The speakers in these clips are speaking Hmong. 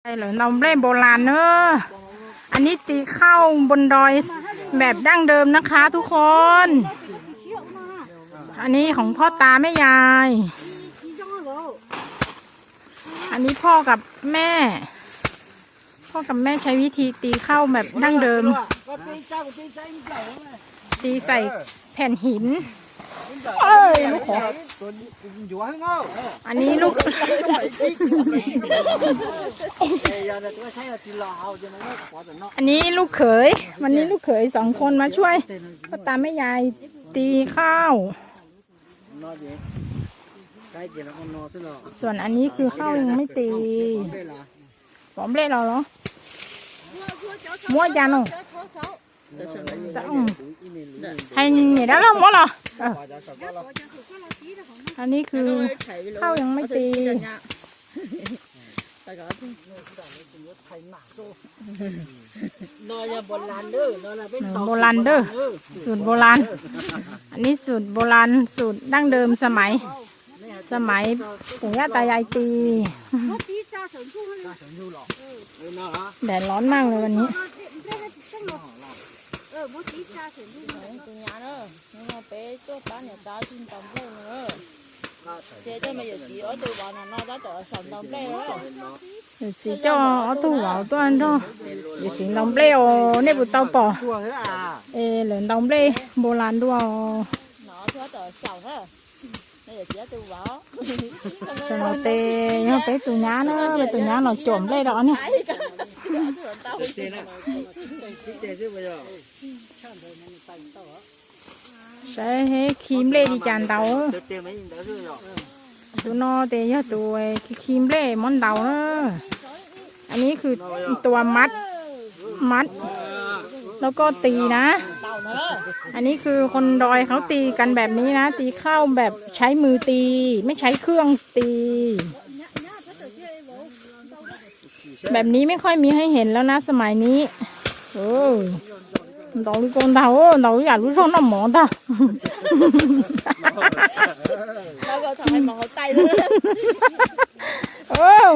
Lawv ntaus nplejโบราณ นะ อันนี้ตีข้าวบนดอยแบบดั้งเดิมนะคะทุกคน อันนี้ของพ่อตาแม่ยาย อันนี้พ่อกับแม่ พ่อกับแม่ใช้วิธีตีข้าวแบบดั้งเดิม ตีใส่แผ่นหิน เอ้ย ลูกขอ อันนี้ลูก อันนี้ลูกเขย วันนี้ลูกเขยสองคนมาช่วยพ่อตาแม่ยายตีข้าว ส่วนอันนี้คือข้าวยังไม่ตี Pov nplej los los. Muab cas no. Hais niam dab laug muab los. Anws khau yog mej tis. Npau las dawb, sum npau las. Anws sum npau las, sum dab dawm, xam maiv pum yaj tas yais tis. Daim lov naj lawm ni. Tus nyab na, hnub no peb tuaj pab niam tais txiv ntaus nplej no. Ces coj me yawm txiv ob tug vauv no no tab tom xyaum ntaus nplej. Yawm txiv coj ob tug vauv tuaj nrog yawm txiv ntaus nplej os, nej puas tau pom? Es lawv ntaus nplej npau las dua os. Tam no tes yog peb tus nyab na, peb tus nyab los cuam nplej rau ob niag. Saib khi nplej li cas ntaus. Tus no tes yog tus khi khi nplej muab ntaus na. Anws khw tua mab, mab, lawv kuj tis na. Anws khwคนดอยเขาตีกันแบบนี้นะ ตีข้าวแบบใช้มือตี ไม่ใช้เครื่องตี แบบนี้ไม่ค่อยมีให้เห็นแล้วนะสมัยนี้ Ntaus li koj ntaus, ntaus ib yam lub zog noj mov ntag.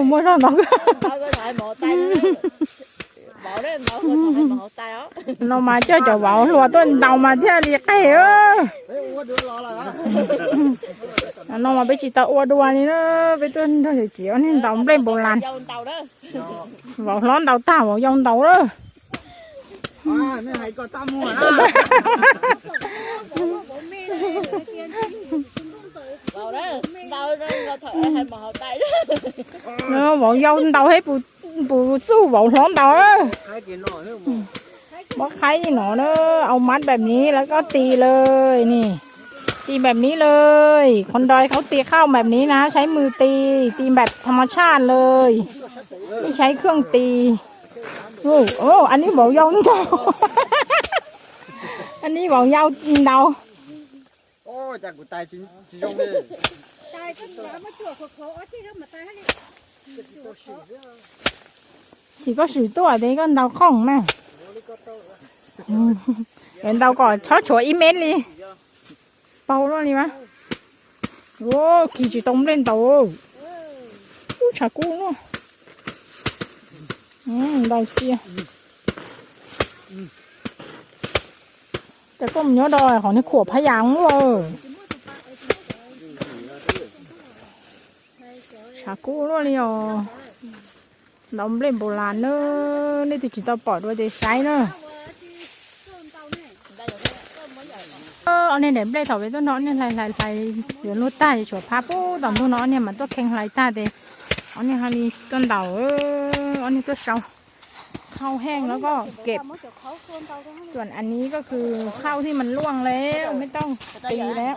Muaj zog ntaus. No mas coj cov vauv hluas tuaj ntaus mas thiaj li qeg. No mas peb tsis tau ua dua li na, peb tuaj nrog yawm txiv ob niag ntaus nplej npau las. Vauv hlob ntaus tag vauv yau ntaus lawm. Vauv yau ntaus thiab puas txuj vauv hlob ntaus. Muab qhaib li no na, au mab npam ni lawv kuj tis lawm ni. Tis npam ni lawm,คนดอยเขาตีข้าวแบบนี้นะ ใช้มือตี ตีแบบธรรมชาติเลย ไม่ใช้เครื่องตี Anws vauv yau ntaus. Anws vauv yau ntaus. Tsis koj swm tuaj tes koj ntaus khoom na. Ntaus kom chob tshuav ib mev li. Paug luaj li mas. Khi tsis tau nplej ntaus. Ub, tshav kub luaj. Ntaus cia. Cas koj mus nyob rau qhov niag khuam phab yas luaj. Tshav kub luaj li os. Ntaus nplej npau las na, nej twg tsis tau pom dua ces saib na. Ob niag daim nplej thaum peb tuaj nrog ob niag hlais hlais hlais yuav luag tag ces tshuav phab pub tom ntug no ob niag mas tuaj khee hlais tag ces ob niag ho li tuaj ntaus, ob niag tuaj sau. ข้าวแห้งแล้วก็เก็บ ส่วนอันนี้ก็คือข้าวที่มันร่วงแล้วไม่ต้องตีแล้ว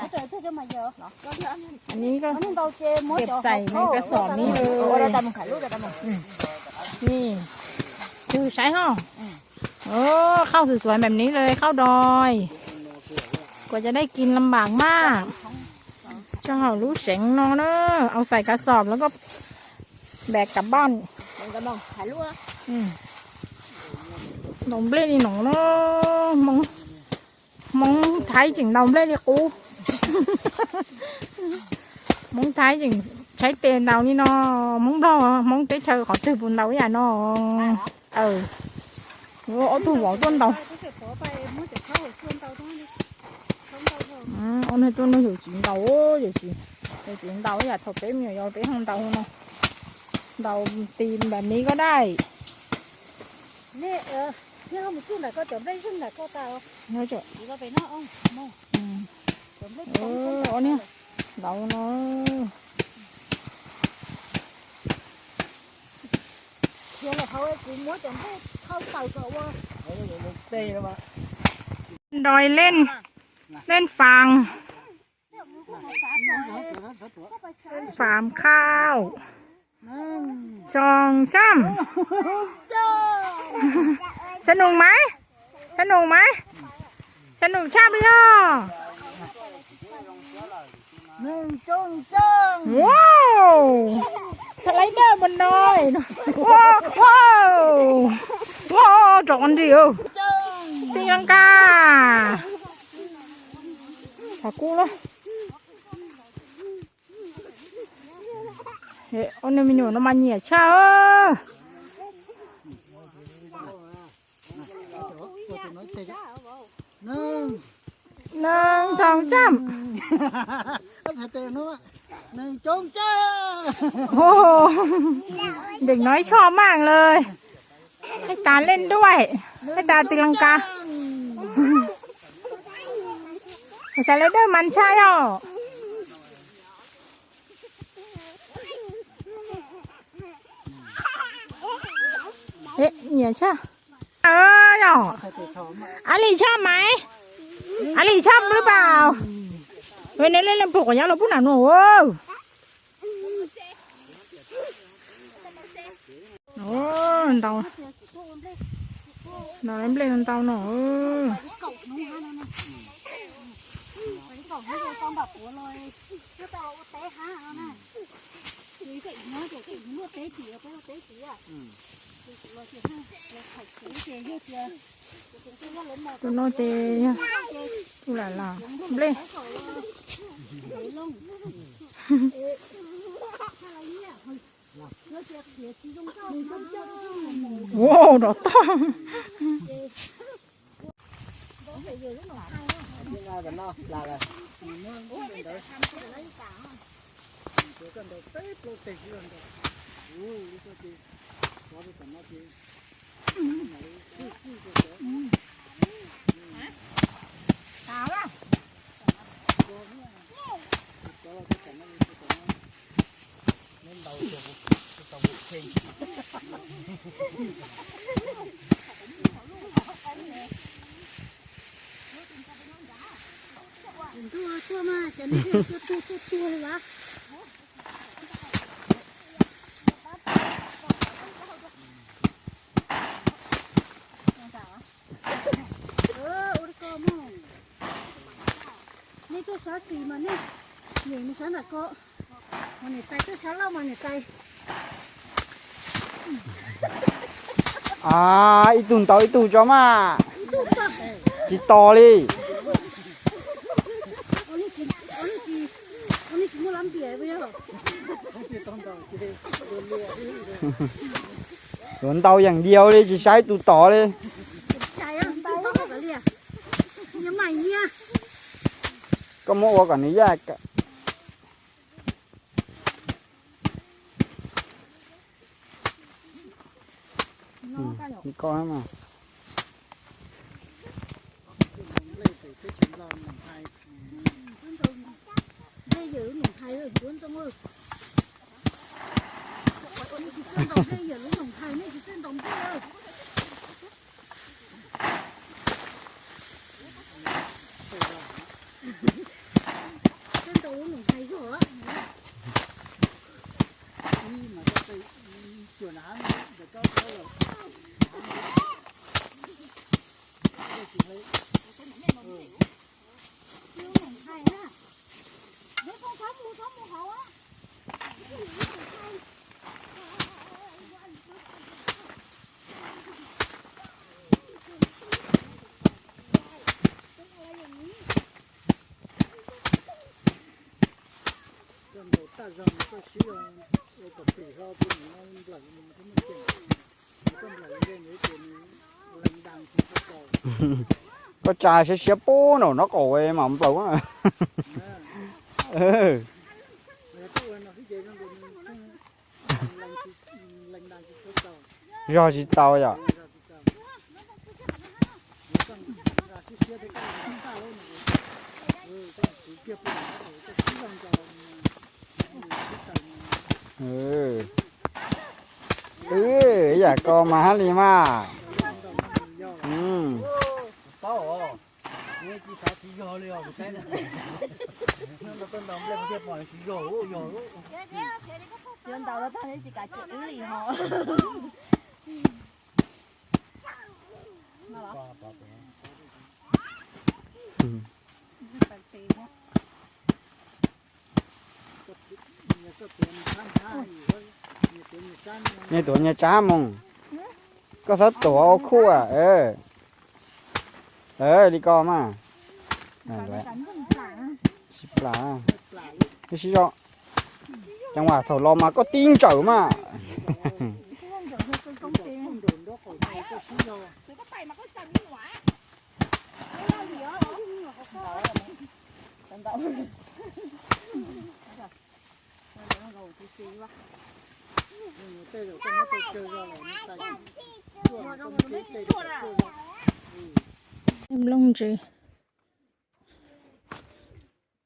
อันนี้ก็เก็บใส่ในกระสอบนี้เลย นี่ คือใช้ห่อ ข้าวสวยๆแบบนี้เลย ข้าวดอย กว่าจะได้กินลำบากมาก cho hảo lub seev no na, au xais ka xom lawv kuj bag ka baj. Ntaus nplej li no na, Hmoob Thaib tseem ntaus nplej li qub. Hmoob Thaib tseem Saib tes ntaus li no, Hmoob Nplog, Hmoob teb chaws qhov twg puas ntaus ib yam no? Ob tug vauv tuaj ntaus. Ob neeg tuaj nrog yawm txiv ntaus, yawm txiv, yawm txiv ntaus ib yam thaum peb me nyuam yaus peb ho ntaus no. Ntaus tis npam miv koj dai. Ntaus no. Nroi leej, leej faam, faam khau. Xyoo tsab. Sab num mas, sab num mas, sab num tshaj li yog. Wow, slider mas no. Wow, wow, rov qab nti. Tij Leej Ka. Thaum kuv los, ob niag me nyuam no mas nyiam tshaj. Neeg tsoom tsam. Đừng nói so màng lời. Hais tas len duaj, hais tas Tij Leej Ka. Xav li dawj mas tshaj yom. Nyiam tshaj. Yog. Ab li tshaj mas, ab li tshaj pub pab. Neb leej leej pug quav nyob los pub nam nua. Ntau, ntau nplej ntau no. Tus no ces yog tus lam los nplej. Wow, rov toj. Ntuj tuaj mas cov neeg tuaj tuaj tuaj tuaj li las. Ua li ko mog. Nej tuaj sab xis mas nej nyeem mus sab nram ko. Mas niam tais tuaj sab laug mas niam tais. A, ib tug ntaus ib tug tso mas. Tsis tos li. Yuav ntaus yeem diaus li tsis saib tus tod li. Koj muab ua kom nws yaj. Koj mas. Koj ntaus tag zog koj Koj tsa siab siab pub nraum no kom mas nplaum. Zog tsis txaus yom. Yam ko mas hab li mas. Nyias tuav nyias tsab moog. Koj txhob tuav ua khuj. Li ko mas. Tsis plam. Tib si zoo. Ceev vam thaum los mas koj tib ntsawm mas. Nplooj ntse,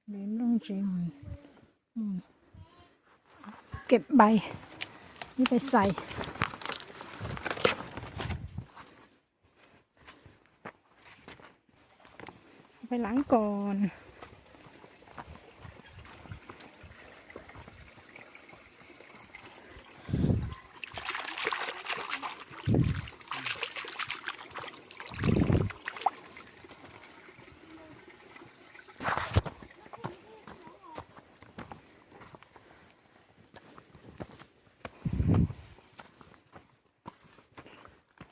nplooj ntse, kem pais, ib pais xais. Peb lab kom.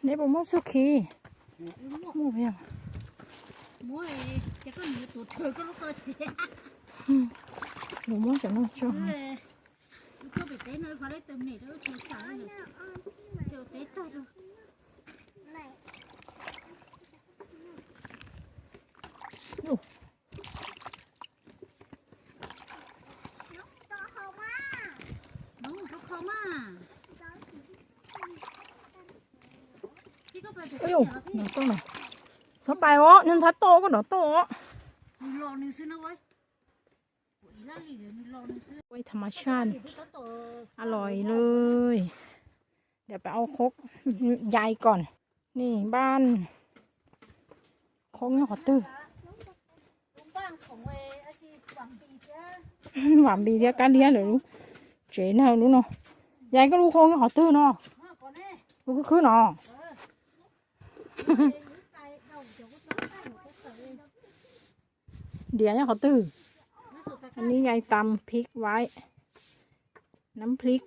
Neb puas muaj txuj khi? Muaj. Muab cov no tso. Txhob pais os, nws ntxhab to koj nrov to os. Ua thas mas saj, a lòi lawm. Ntawm peb au khoob yai kom. Ni npaj khoob nyob qhov twg? Vam Npis thiab Kab Liab lawv lub tsev na lub no. Yai koj lub khoob nyob qhov twg no? Lub khwb khwb no. Diav nyob qhov twg? Neb yai tam phib vaib, nab phib,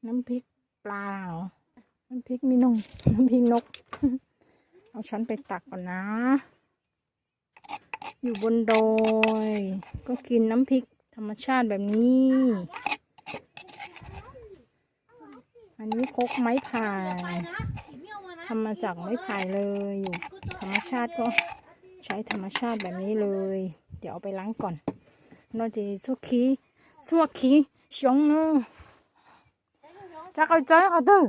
nab phib pla, nab phib me noog, nab phib noj. Au tshab pes tas kom na.อยู่บนดอย ก็กินน้ำพริกธรรมชาติแบบนี้ อันนี้ครกไม้ไผ่ ทำมาจากไม้ไผ่เลย อยู่ธรรมชาติก็ใช้ธรรมชาติแบบนี้เลย เดี๋ยวเอาไปล้างก่อน No ces txuag khib, txuag khib xyoob na. Rau qhov txawb qhov twg?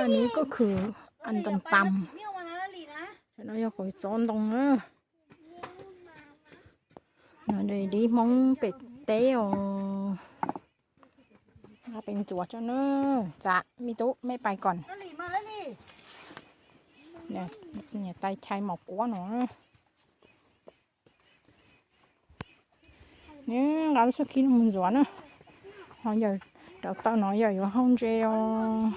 Anws ko khwv an tam tam. No yog qhov txob ntoo na. No dib Hmoob pem teb os. Peb ntxuav tso na. Tsam me tub mej pais kom. Niam tais chais mom kuab no. Nqa lub txuj khib no mus ntxuav na. Ho yawm rau tau no yawm yuav hau ntses os.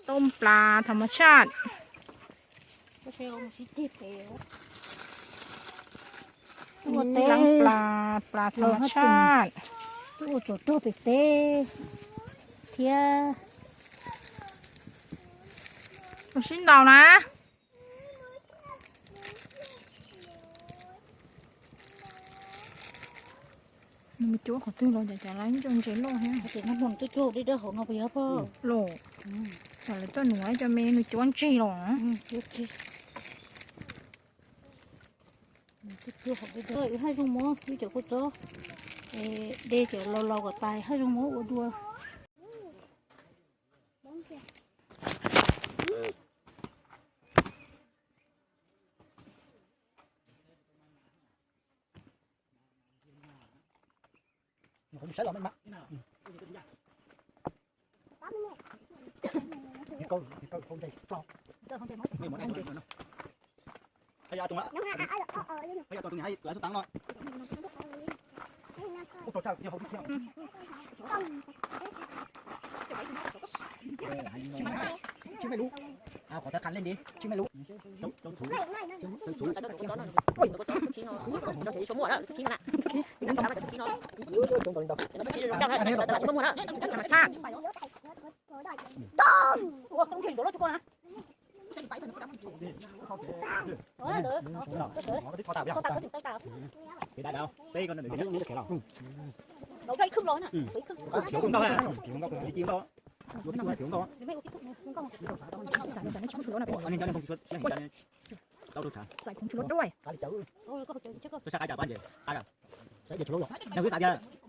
Toj plas tham mas tshaj. Ua teb, plas tham mas tshaj. Ua tsuas rog pem teb thiab. Ua sib ntaus na. Nws cuab qhov twg los cas cas lawv cov ntses loj thiab. Ces nag hmo twb cuab deb dawb hauv no puas yog pog? Los, cas lawv tuaj nuav cov me nws cuab ntsig los. Twb cuab hauv deb dawb. Wb haj zoo muab wb cov kua txob de cov laus laus kom tais haj zoo muab ua dua.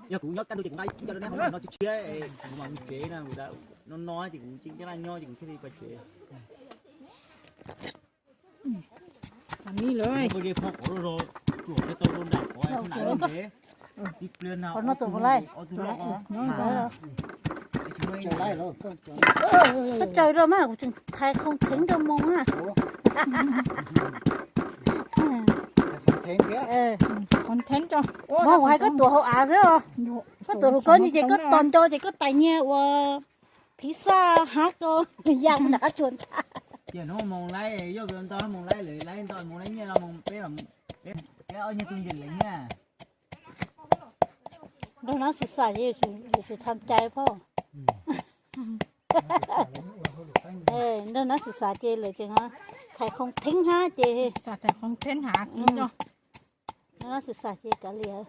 Yog kuv nyob kaj ntug ces kuv nqa ib co rau neb hauv no tshiab tshiab, kuv mam mus tsev na, kuv no no ces kuv tseem nyob ces kuv thiaj li pais tsev. Kuv phob qhov rau, tsuam thiaj tau rau nram qhov nram ntev. Tib pliag no ob tug loj ko. Koj tsaws rau mas kuv tseem thaiv qhoo theeb rau moos na. Moos kuv hais koj tuav hauv av xwb os. Koj tuav hauv koj nti ces koj tos nco ces koj tais nyiag ua phiv xaj hab ko ya mus nram qab tsuas ntag. Ces hnub moos laib, yog ntau hnub moos laib lawm, laib ntau moos laib nyiaj no moos peb los peb ob nyiag tug nyiag lawm nyiaj. Nrog nab xwm xam ces yuav tsum tham cai phauj. Nrog nab xwm xam ces lawv tseem thaiv qhoo theeb hab ces. Nrog nab xwm xam ces kav liam.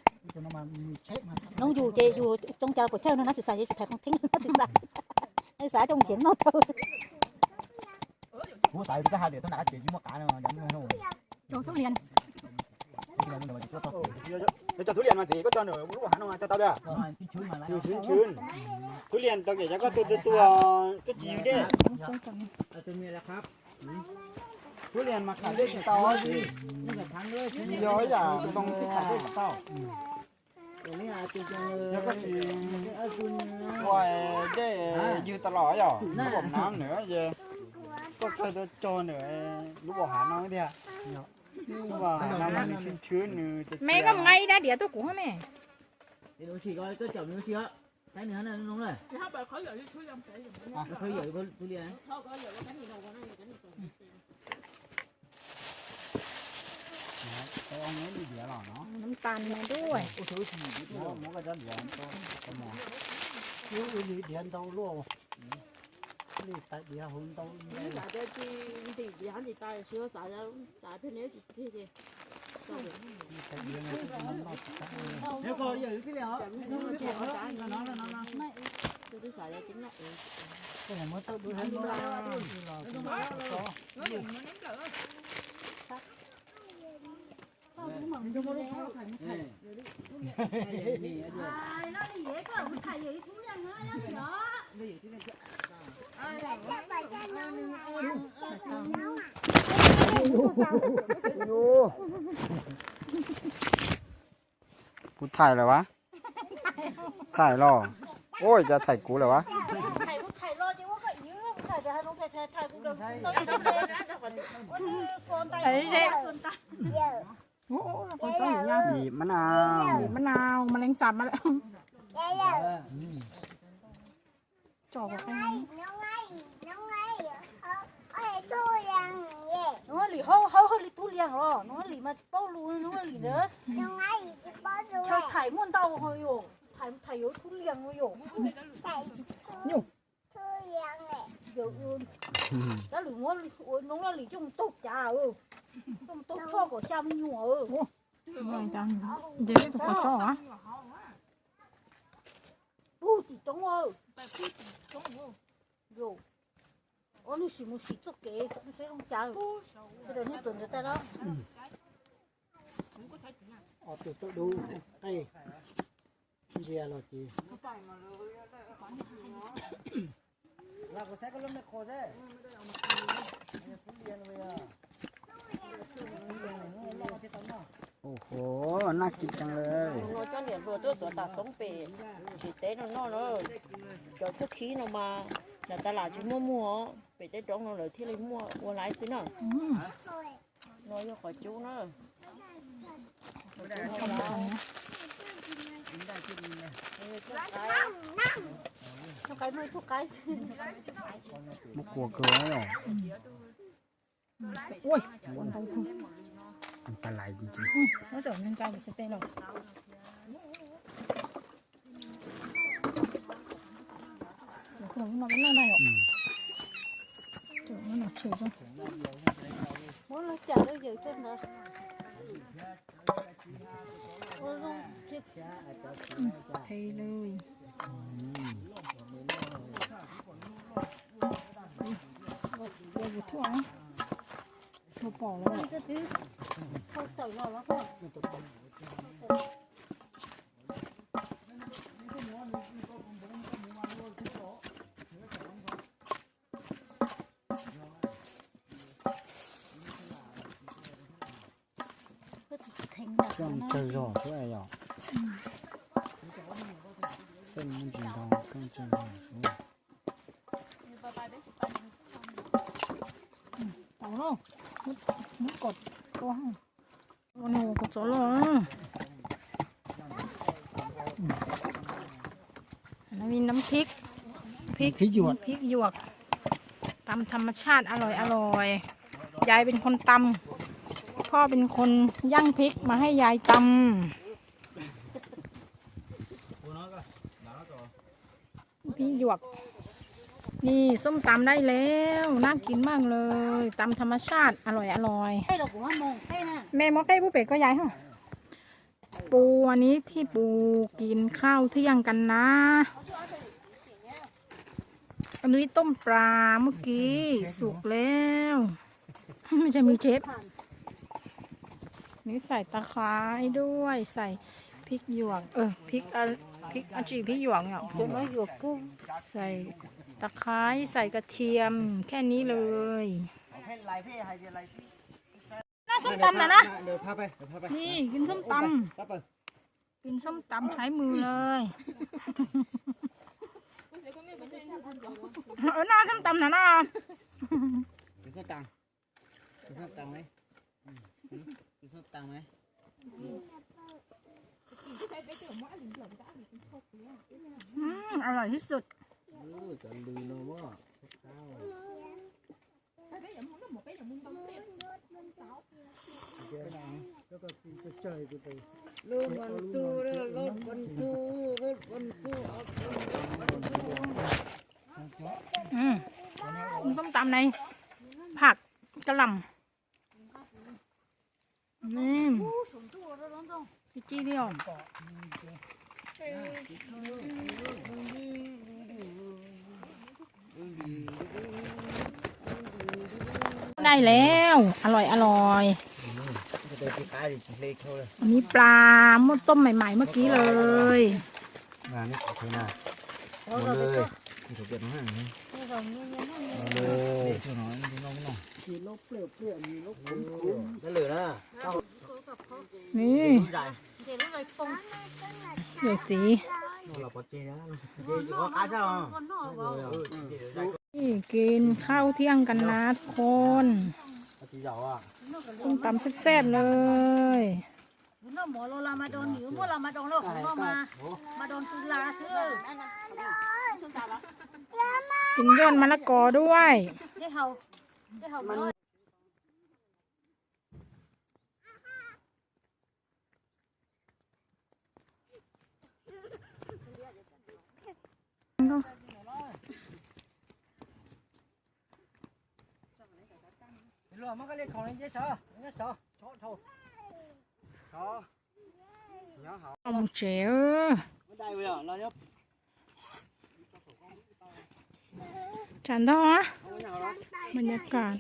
Hnub yus ces yus coob cas puas chawj, nrog nab xwm xam ces yuav tsum thaiv qhoo theeb nrog nab xwm xam. Nab xwm xam coj mus nrhiav noj tau. Kuv xav tias koj hais tias thaum nram qab tsev tsis muaj qav no. Cov thub lias. Cov thub lias mas txiv koj coj nws lub hav no coj tau li. Thub lias tau kev cov koj tu tu tu, koj tsis yug dej. Thub lias mas kham dej tsis tau, yog ib yam ntoo tib kham dej tsis tau. Yog koj tsis ua dej ywg tas los yog lub bom nav nws es koj kawg tuaj cog nws lub bom hav no tiag. Lub bom hav no mas nws tshwm tshwm nws. Me koj mus nqa ib rab diav tuaj kuv me. Nws tas nws mas dub. Ua li diav ntau luaj, li tais diav hauv ntau. Kuv thaij lawm vas. Thaij los. Ua cas thaij kuv lawm vas. Maj nau, maj nau, maj leej xas mas. Nub Lis hawb hawb li tub lias os, Nub Lis mas tsis paub lus, Nub Lis ntawd. Chaw thaij muaj ntau yom, thaij yuav tub lias yom. Dab lwm muab ua Nub Lis coj mus taug cav, coj mus taug choj kom xya me nyuam. Nce peb tus qhov tso. Pug tim roob. Ob nws sim mus sim txoj kev, nws saib zoo cas. Sawv daws nyob tus ntawd tag lawm. Ob tug tawm dub qej ntsia los ces Ua ho, naj kim tsees lawm. No cov niam hluas tuaj tuav tas xoob pem tsev teb no noj na. Cov tshuab khib no mas nram tas las tsis muaj muag, pem tej roob no lawv thiaj li muaj ua laiv xwb na. No yog qhov cub na. Muab kua kawg. Ui, ua ntau kawg. Tag lais ntsis. Ua ntau ntau xwb tej los. Muab lub cam lub yawm rau ntawd. Ua zoo. Thej lwj. Ua yus thuaj, thuaj pom lawm. Coj tsawg zog xwb yom. Tej muaj ntsis ntau, coj tsawg zog xwb. Tau lauj, muab kom tua. Ua nws kom txov los. Nóมีน้ำพริก พริก พริกหยวก พริกหยวก ตำธรรมชาติ อร่อยอร่อย ยายเป็นคนตำ พ่อเป็นคนย่างพริกมาให้ยายตำ พริกหยวก นี่ส้มตำได้แล้ว น่ากินมากเลย ตำธรรมชาติ อร่อยอร่อย แม่มอบให้ผู้เป็ดก็ยายฮะ ปู อันนี้ที่ปูกินข้าวเที่ยงกันนะ อันนี้ต้มปลาเมื่อกี้ สุกแล้ว ไม่ใช่มือเชฟ นี่ใส่ตะไคร้ด้วย ใส่พริกหยวก เออ พริกอะ พริกอะจี่ พริกหยวกเนี่ย ใส่ตะไคร้ ใส่กระเทียม แค่นี้เลย หน้าส้มตำหน่อยนะ เดี๋ยวพาไป เดี๋ยวพาไป นี่กินส้มตำ ไป ไป กินส้มตำใช้มือเลย เออ หน้าส้มตำหน่อยนะ กินส้มตำ กินส้มตำไหม อืม กินส้มตำไหม อืม อร่อยที่สุด เออ จะลืมนะว่า ข้าว รถบรรทุก รถบรรทุก รถบรรทุก เอาไป อืม ส้มตำในผักกะหล่ำ นี่ ไปจี้เดียว ได้แล้ว อร่อยอร่อย อันนี้ปลา หม้อต้มใหม่ๆ เมื่อกี้เลย นี่ เดี๋ยวจี นี่กินข้าวเที่ยงกันนะทุกคน ส้มตำแซ่บๆเลย กินยอดมะละกอด้วย Mus tsev. Tsam ntog, bas nyas kam.